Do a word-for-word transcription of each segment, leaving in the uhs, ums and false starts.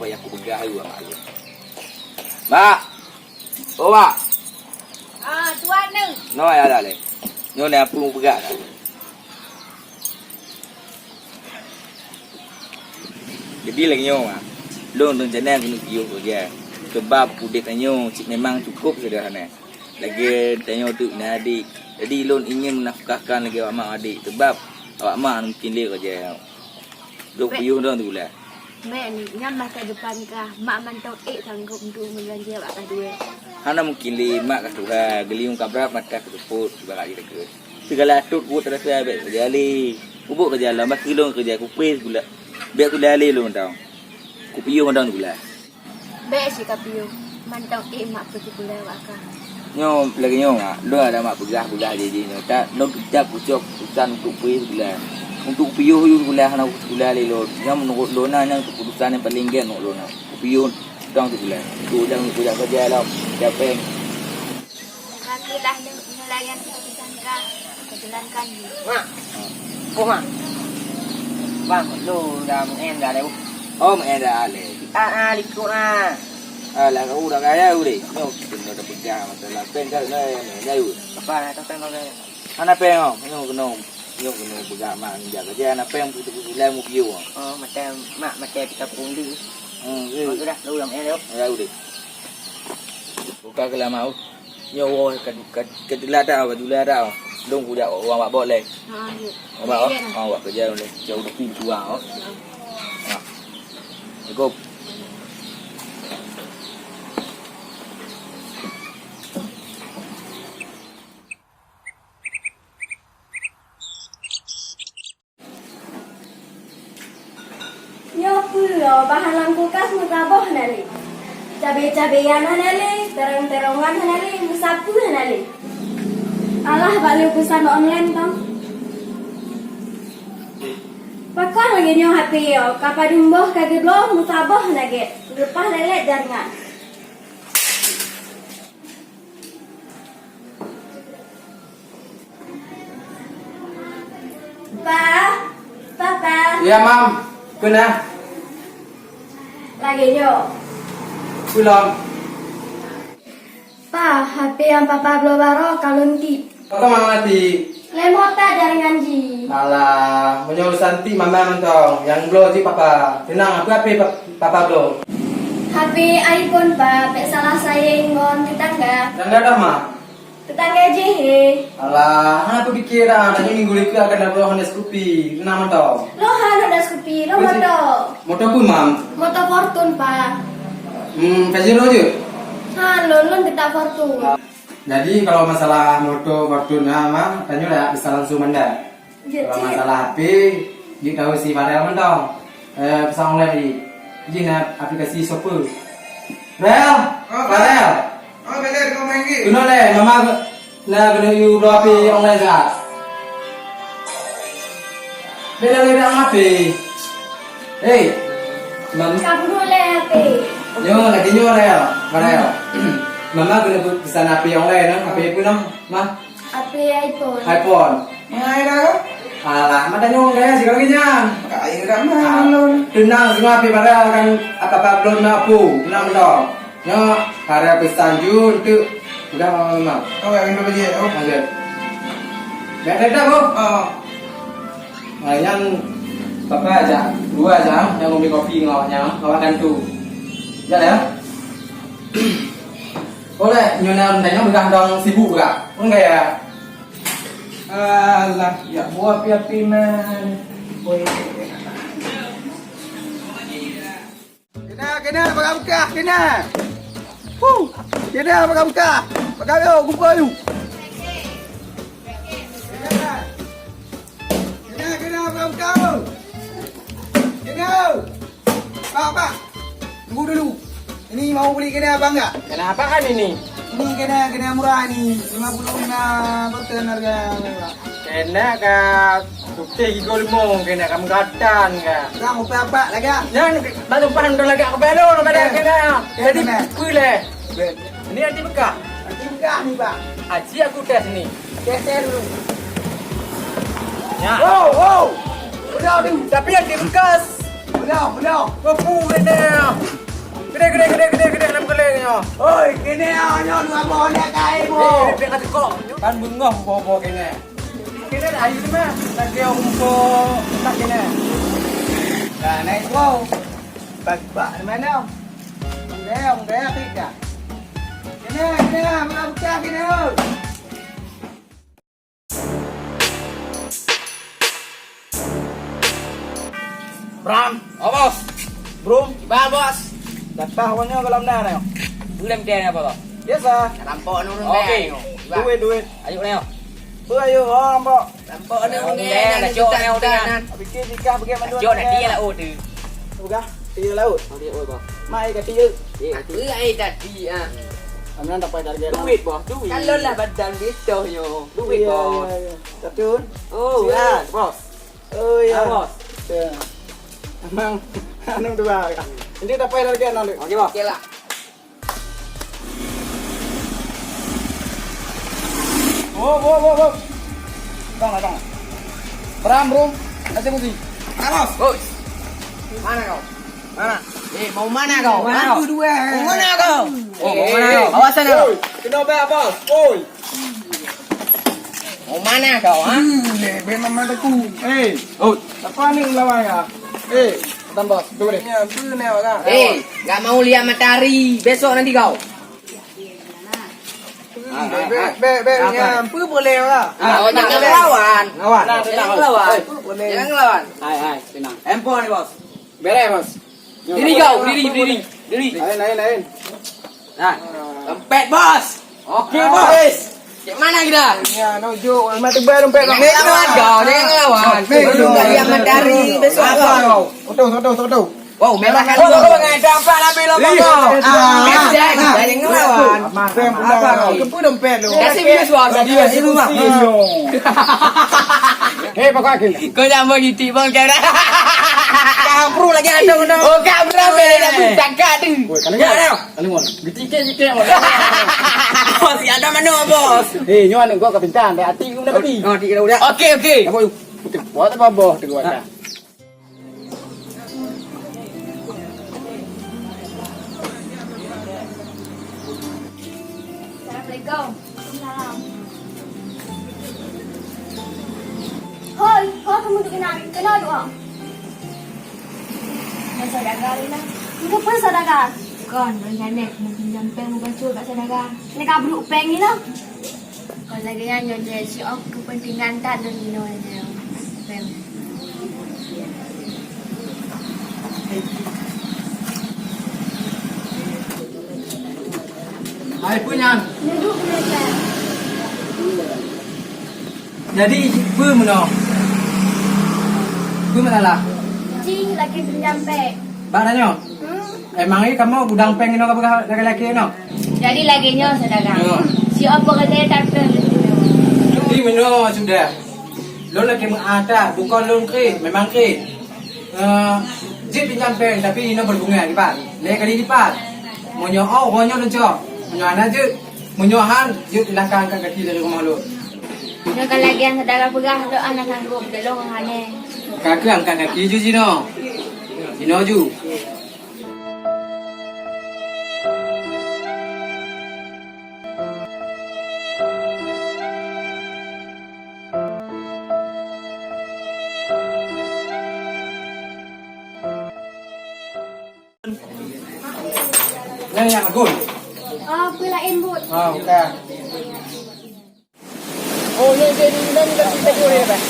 Payah kupeugah ayue mak lôn. Mak! Oh, Mak! Ah, tuan neu. Nyoe ya dah leh. Nyoe ni apa peugah dah. Jadi lagèe nyoe, Mak. Lôn rencana keuneuk piôh keureuja. Sabab udép tanyoe cit memang cukup seuderhana. Lagèe tanyoe teuk na adék. Jadi lôn ingin menafkahkan lagèe awak mak adék. Sabab awak mak mungkin lé keureuja. Dok piôh dong teugulah. Mek ni, nyan masa depan kah, mak mantong ék sanggup untuk meubelanja bak kah duek. Hana mungkin lé mak ka tuha, geulinyueng ka brat mata keuteupot, ibarat jih takheun. Sigala tot buet rasa bèk keujali. Ubok keujala, bak keu lôn keujah kupéh gula. Bèk kulalé lôn dong. Kupiôh dong gula. Bèk si kapiôh, mantong ék mak peuti gula bak kah. Nyoe lagèe nyoe, Mak. Lôn ada mak peugah-peugah jih nyoe. That lôn teucap kucok urusan untuk pui gula. Untuk piôh yue gula hana gula lé lôn. Nyoe meunurot lôn na nyan keuputusan nyang paleng gèt nurot lôn na. Kupiôh dong tu gula. Tu udang kujak keureuja lom. Siapa yang Alhamdulillah, neu-, neulayan keuputusan ka. Keujalankan jih. Mak. Oh, Mak. Bang, lôn dah meu'en dah lé. Oh, meu'en dah lé. Ah, ah, likot ah. Alah, kau dah kaya udeh. Nyoe kena dah peugah masalah pèng kau dah, dah, dah. Apa dah, tak pèng kau dah? Hana pèng oh, nyoe kena, nyoe kena peugah mak nginjak kerja, hana pèng putih-putih lah, mau piôh. Oh, macam mak, macam kita pun di. Hmm, Oh, sudah, lu yang eh, lu. Ya udeh. Buka ke lama, oh. Nyoe woe ka, ka, ka dula tau, ka dula tau. Lôn kujak ureueng bak bot lé. Ha, ya. Bak bot? Ya, ya. Oh, bak keureuja lé. Jauh dupi tuang, oh. Ha. Assalamualaikum. Nyoe peue, oh, bahan lam kulkas meusaboh hana lé. Cabe-cabean hana lé, terong-terongan hana lé, meusapeue hana lé. Alah, bak lé peusan online tong. Pakon lagèe nyoe H P, oh, ka padum boh ka geubloe meusaboh hana gèt, leupah lélét jaringan. Pa, Papa. Ya, Mam. Peue na? Lagèe nyoe. Peue lom? Pa, H P nyang Papa bloe baroe ka lôn tiep. Pakon Mam tiep? Lé mota jaringan jih. Alah, meunyoe urusan tiep Mama mantong, nyang bloe jih Papa. Teunang, peue H P Pa-, Papa bloe? H P iPhone, Pa, bèk salah saing ngon teutangga. Teutangga dah, Ma? Teutangga jih, he. Alah, hana peupiké dah, tanyoe minggu likôt akan tabloe Honda Scoopy. Teunang mantong. Lôn hana Honda Scoopy, lôn moto. Moto peue, Mam? Moto Fortuner, Pa. Hmm, Pajero jeuet? Ha, lôn, lôn teutap Fortuner. Jadi, kalau masalah moto Fortuner, Mam, tanyoe dak bisa langsung mandai. Jeuet, kalau jeuet. Masalah H P, jeuet tahu si Farel mantong. Eh, pesan online tadi. Jih na aplikasi Shopee. Rel! Oh, Farel! Oh, Farel, kau main game? Keunoe lé, Mama ke-, na keuneuk yue bloe H P online saat. Beda-beda H P. Hei, Mam. Ka bunuh lé H P. Nyoe, lagi nyoe, Rel. Farel. Mama keuneuk peusan H P online, nah. H P peue, nah? Ma? H P iPhone. iPhone. Mengai dah ke? Alah, mata nyong gaya sih kalau gini. Kaya ramai Ah, lon. Tenang semua, Pi Bara akan apa-apa belum mampu. Tenang betul. Nyo, para pesan jun tu. Udah mau memang. Oh, yang itu je. Oh. Lanjut. Dah tetap, oh. Oh. Nah, yang apa aja? Dua aja, yang kopi-kopi ngawak nyang, ngawak kan tu. Ya, ya. Boleh, nyonya tanya pegang dong sibuk juga. Enggak ya? Alah, ya buah piapi man. Woi. Kena, kena, bakal bekah, kena. Huh, kena, bakal bekah. Bakal yuk, kumpul yuk. Kena, kena, bakal bekah. Kena. Pak, Pak. Tunggu dulu. Ini mau beli kena apa enggak? Kena apaan ini? Ini kena, kena murah ini. Lima puluh lima persen harga. Kena ka putih gigo limong, kena ka menggatan ka. Bang, upah apa lagi? Nyan, batu pan udah lagak ke belo, udah pada Eh. kena. Eh, Jadi, kena. Kuih leh. Ini anti bekah. Anti bekah ni, Pak. Aji aku tes ni. Tes, tes dulu. Ya. Wow, wow. Udah, udah. Tapi anti bekas. Belom, belom. Peue keuneuk? Keudéh, keudéh, keudéh, keudéh, keudéh lam keuleng nyoe. Oi, keuneuk nyoe dua boh nyoe ka ibu. Eh, bèk ka teuka. Kan beungoh boh-boh keuneuk. Keuneuk ayu teuma. Lagèe rumpok tak keuneuk. Nah, naik wow. Bak, bak, di mana? Udah, udah, pika. Keuneuk, keuneuk, mana buka keuneuk? Bram. Oh, Bos. Bro. Iban, Bos. Datang awaknyoe golom na nyoe. Bulan dia apa, Bos? Biasa. Rampok nurun. Oke. Duit, duit. Ayo, Neo. Tu ayo, oh, rampok. Rampok nurun. Dah cok, Neo, dah. Pikir jika pergi mandua. Cok, dah dia lah, oh, tu. Buka, dia laut. Oh, dia, oh, Bos. Mai ka dia. Eh, apa ai tadi, ah? Aman dapat target. Duit, Bos, duit. Kalau lah badan gitu, yo. Duit, Bos. Iya, iya. Betul. Oh, ya, Bos. Oh, ya. Ah, Bos. Ya. Emang, anu tu, Bang. Ini dapat target, anu. Oke, Bos. Oke lah. Oh, oh, oh, oh. Tang, tang. Bram, bro. Kasih kunci. Bos. Oi. Mana kau? Mana? Eh, mau mana kau? Mana kau? Mau mana kau? Oh, mau mana kau? Awas sana kau. Oi, kena bayar, Bos. Oi. Mau mana kau, ha? Hmm, eh, memang mataku. Eh, oh, apa ni lawan ya? Eh, datang, Bos. Tunggu deh. Ya, apa ni orang? Eh, nggak mau lihat matahari. Besok nanti kau. Bèk, bèk, bèk, nyan, peue boleh lah. Ah, oh, jangan ngelawan. Ngelawan. Jangan ngelawan. Peue boleh. Jangan ngelawan. Hai, hai, tenang. Handphone ni, Bos. Beres, Bos. Diri kau, diri, diri, diri. Lain, lain, lain. Nah. Dompet, Bos. Oke, Bos. Cek mana kita? Ya, nunjuk. Mati bayar dompet kau. Jangan ngelawan kau, jangan ngelawan. Belum kali yang matahari besok kau. Foto, foto, foto. Wow, memang kan. Kau, kau, kau, kau, kau, kau, kau, kau. Iya, iya, iya. Ah, jangan ngelawan. Apa kau? Kepala dompet lu. Kasih video suara. Video di rumah. Hei, pakai akhir. Kau jangan begitu, Bang Kara. Kau pro lagi ada kena. Oh, kau berapa dah pun cakap tu. Woi, kalau ya, ya. Kalau mau, getik-getik mau. Bos, ya ada mana, Bos? Eh, nyoe aneuk gua ka pintar, dak ati guna peti. Oh, ati dah udah. Okey, okey. Apa? Buat apa, Bos? Tegur dah. Assalamualaikum. Waalaikumsalam. Hoi, kau kamu tu kenal, kenal doa. Dah saudagar ni lah. Engkau pun saudagar? Kon, rencana nak pinjam peng muka cut kat saudagar. Nak kabut peng ni lah. Kon lagèe nyan nyoe, nyoe, si Ong kepentingan that lôn jinoe nyoe. Hai, peue nyan? Jadi, peue meunoe? Peue masalah? Cing lagi pinjam peng. Bak tanyoe? Hmm. Emang ni kamoe gudang peng inoe ka peugah laki-laki inoe? Jadi lagèe nyoe, saudara. Ya. Si Ong peureulee that peng. Jadi meunoe sudah. Lôn lagèe meu'ah that, bukon lôn kriet, memang kriet. Eh, jeuet pinjam peng, tapi inoe beubunga lipat. Lhèe kali lipat. Meunyoe oh, uroe nyoe lôn cok. Meunyoe hana jeuet, meunyoe han, jeuet silahkan angkat kaki dari rumah lôn. Nyoe ka lagèe nyang saudara peugah, lôn hana sanggob, lôn hana. Ka keuh angkat kaki ju jinoe. Jinoe ju. Nyan nyang agul. Ah, peue laén buet? Ah, bukan. Oh, nyan, nyan, nyan, nyan, nyan, nyan, nyan, nyan.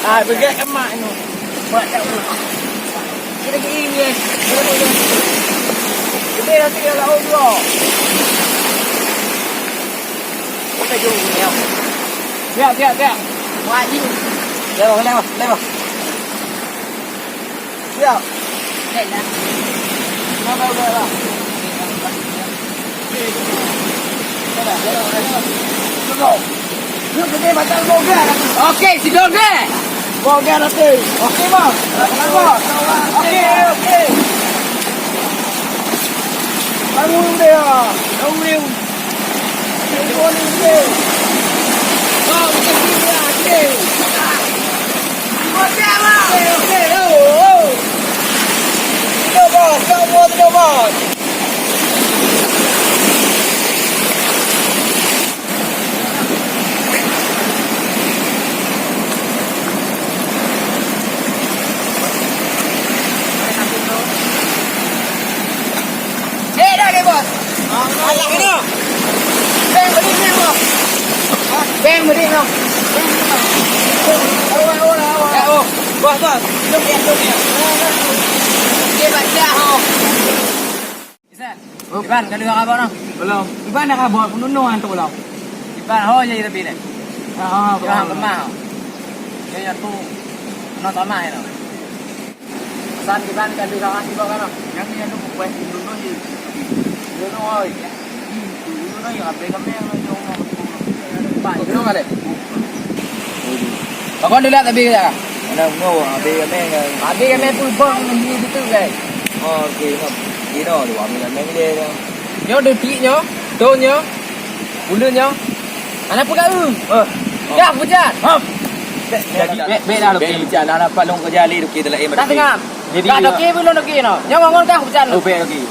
Ah, beugèt emak nyoe. Buat tak buat. Kita pergi ni. Kita pergi. Kita nanti kalau dua. Kita jom ni, ya. Siap, siap, siap. Wajib. Lewat, lewat, lewat. Siap. Baiklah. Udah, udah, udah. Udah, udah, udah. Cukup. Yuk, kita batal boga. Oke, si Doge. Boga nanti. Oke, Bos. Oke, Bos. Oke, oke. Bangun dia. Bangun dia. Bangun dia. Bos, kita sini lah, oke. Eh, dah, deh, bos. Alah, kena. Bang, beri ni, bos. Bang, beri ni. Awak, awak, awak. Ya, oh. Bos, bos. Jom, ya, jom, ya. Dia baca, oh. Iban, ka lheueh kabut noh? Belum. Iban dah kabut, peunoh-noh hantu belum. Iban ho jadi lebih deh. Ha, ha, Iban belum. Kemah. Dia nyatu. Noh tamah ya. Pesan Iban ka lheueh kabut tiba kan noh? Yang ni anu bukan peunoh-noh je. Peunoh-noh oi. Peunoh-noh ya, abang kami yang ada rumah. Pak, peunoh-noh ada. Pakon dulu tapi ya. Mana mau habis kami kan? Habis kami pun bang ni betul kan. Oh, okey. Ino tu, ambil ambil dia. Nyoe deutik nyoe, thon nyoe, buleuen nyoe. Hana peugah eu. Eh. Dah hujan. Hop. Jadi, bek, bek dah, bek hujan. Dah dapat lôn kerja lé, okey, telah, eh, dah tengah. Jadi, dah okey, belum okey, no. Nyoe bangun dah hujan. Oh, bek okey.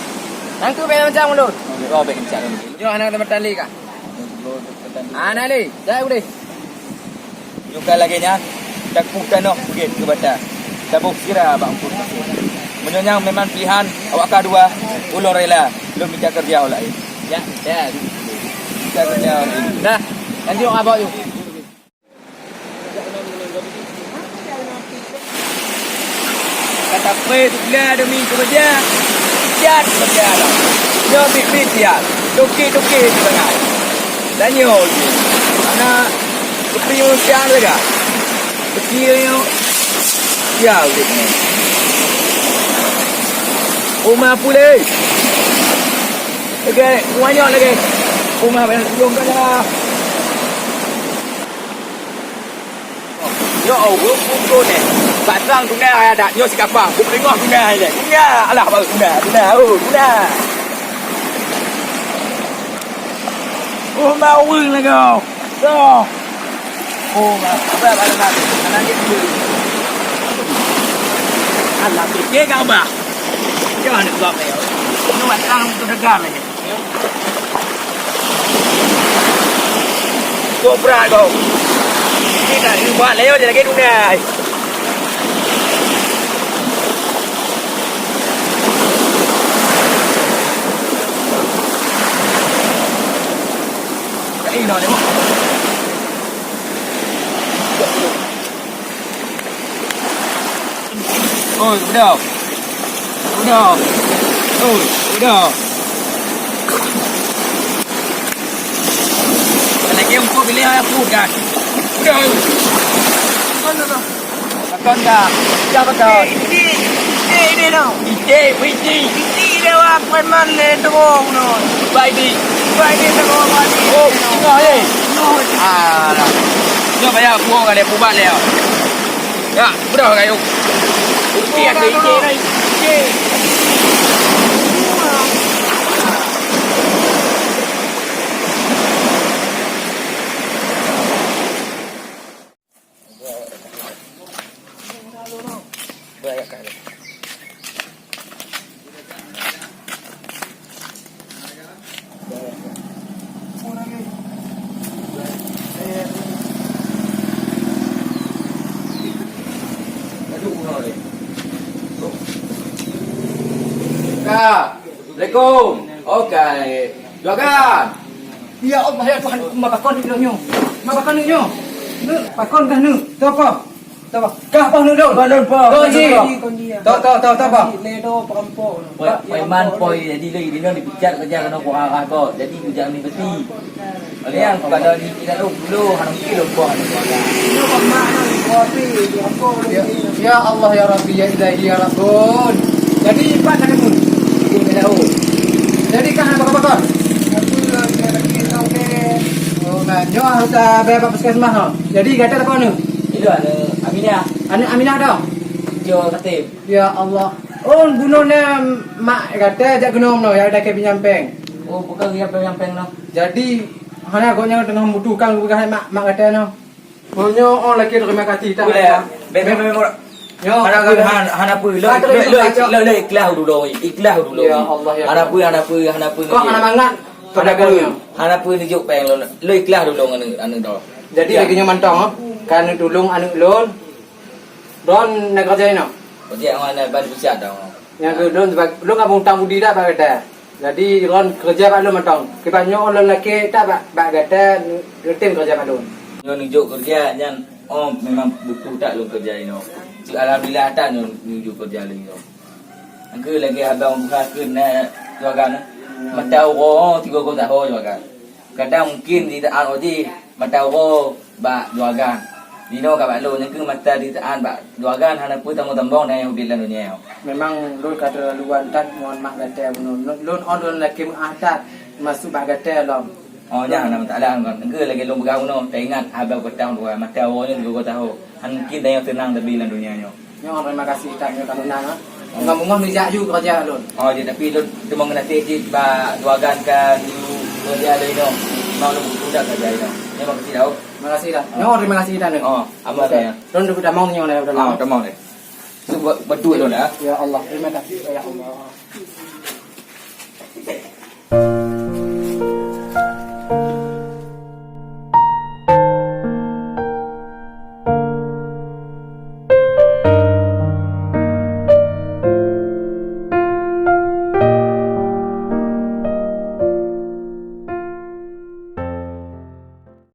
Nang tu bek macam ulun. Oh, bek macam ulun. Nyoe hana teumpat tali kah? Hana lé. Jai udeh. Nyoe ka lagèe nyan, takuh tanoh beugét keu bata, taboh sira bak Eungku Taseb. Meunyoe nyan memang pilihan awak ka dua, ulôn rela lôn mita keureuja u laén. Ya, ya. Mita keureuja u laén. Nah, lanjut abang yuk. Ka tapreh teuga demi keumeuja, jat keumeuja lam. Nyoe biet-biet siat, toke-toke sibangai. Dan nyoe jih, hana keupiôh siat leuga. Keupiôh nyoe, ya udép nyoe. Uma puléh. Lagèe, uma nyoe lagèe. Uma banyak tulông ka jalan. Ya Allah, pukul ni. Batang guna ayah dak nyoe sikapa. Ku peulingah guna ilèe. Guna, alah baru guna. Guna, oh, guna. Oh, mau ureueng lagi. So. Oh, apa, apa, apa, apa. Anak dia dulu. Alah, fikir kau, bah. Jangan nak buat kau. Ini batang tu degan lagi. Kobra kau. Ini nak ubah lewat dia lagi dunia. Ini nak lewat. Oi, udah. Udah. Oi, udah. Lagi empuk pilih aku kan. Udah. Mana dah? Pakon dah. Dah pakon. Ini, ini, ini, ini, no. Iti, iti. Iti lewat preman le terong, no. Baik di. Baik di terong, baik di. Oh, tengah, eh. No. Ah, dah. Nyoe payah buang ada pubat le. Ya, udah kayu. Uci ada ije dah, ije. Ka. Assalamualaikum. Oke. Juragan. Ya Allah, ya Tuhan, ma pakon ni nyoe? Ma pakon ni nyoe? Ni pakon kah ni? Tapa? Tapa? Kah pah ni dong? Pah dong, pah. Kau ji. Tau, tau, tau, tapa? Ni do perampok. Preman poi jadi lagi dino dipecat kerja kena kurang arah kau. Jadi kerja ni beti. Kalian kalau di kita tu dulu hana mungkin lupa. Ya, ya Allah, ya Rabbi, ya Ilahi, ya Rabbun. Jadi, Pak, tak kebun. Jadi, kah nak bakar-bakar? Oh, nah, nyoh harus, ah, bayar Pak Puskesmas, ha. Jadi, gata tak kau ni? Itu ada Aminah. Anak Aminah dah? Jo, Katim. Ya Allah. Oh, bunoe mak gata jak gunong no, ya dah ke pinyampeng. Oh, bukan pinyampeng no. Jadi, hana agaknya tengah membutuhkan peugah mak, mak gata nyoe. Meunyoe oh lagi terima kasih tak. Boleh, ya? Bebek, bebek, bebek. Nyoe hana, hana peue, hana peue. Lôn, lôn, lôn, lôn ikhlas dulu, ikhlas dulu. Ya Allah, ya Allah. Hana peue, hana peue, hana peue. Kok hana mangat? Hana peue, hana peue neujok péng lôn. Lôn ikhlas dulu ngon aneuk, aneuk droe. Jadi lagèe nyoe mantong, oh. Ka neutulông aneuk lôn. Droen na keureuja inoe? Keureuja ngon aneuk ban pusat dong. Nyang keu lôn, lôn ka meuutang budi dak bak gata. Jadi, droen keureuja bak lôn mantong. Kiban nyoe lôn lakèe that bak, bak gata, neutem keureuja bak lôn. Nyoe neujok keureuja nyan, oh, memang butuh that lôn keureuja inoe. Cit alhamdulillah that nyoe neujok keureuja lôn inoe. Nyang keu lagèe abang buka keu na keuluwarga nyoe. Mata uroe tiga puluh tahun keuluwarga. Kadang mungkin di taat odi mata uroe bak keuluwarga. Inoe ka bak lôn, nyang keu mata di taat bak keuluwarga hana peue tamong-tamong dan nyang udép lam donya. Memang lôn ka terlalu that ngon mak gata bunoe. Lôn, lôn, oh, lôn lakèe meu'ah that masuk bak gata lom. Oh, nyan, Allah Taala ngon. Nyang keu lagèe lôn peugah bunoe, taingat haba peutang dua mata uroe nyoe dua tahun. Han mungkin dan nyang seunang tabri lam donya nyoe. Nyoe, terima kasih that nyoe ka meunan, ha. Bungöh-bungöh neujak ju keureuja lôn. Oh, jadi tapi lôn cuma ngeunaséh cit bak keuluwarga ka ju keureuja lôn inoe. Mau lôn budak keureuja inoe. Terima kasih dah. Terima kasih dah. Nyoe, terima kasih that nyoe. Oh, aman ya. Lôn duek tamong nyoe dah. Oh, tamong deh. Sebab betul lôn ya. Ya Allah, terima kasih ya Allah.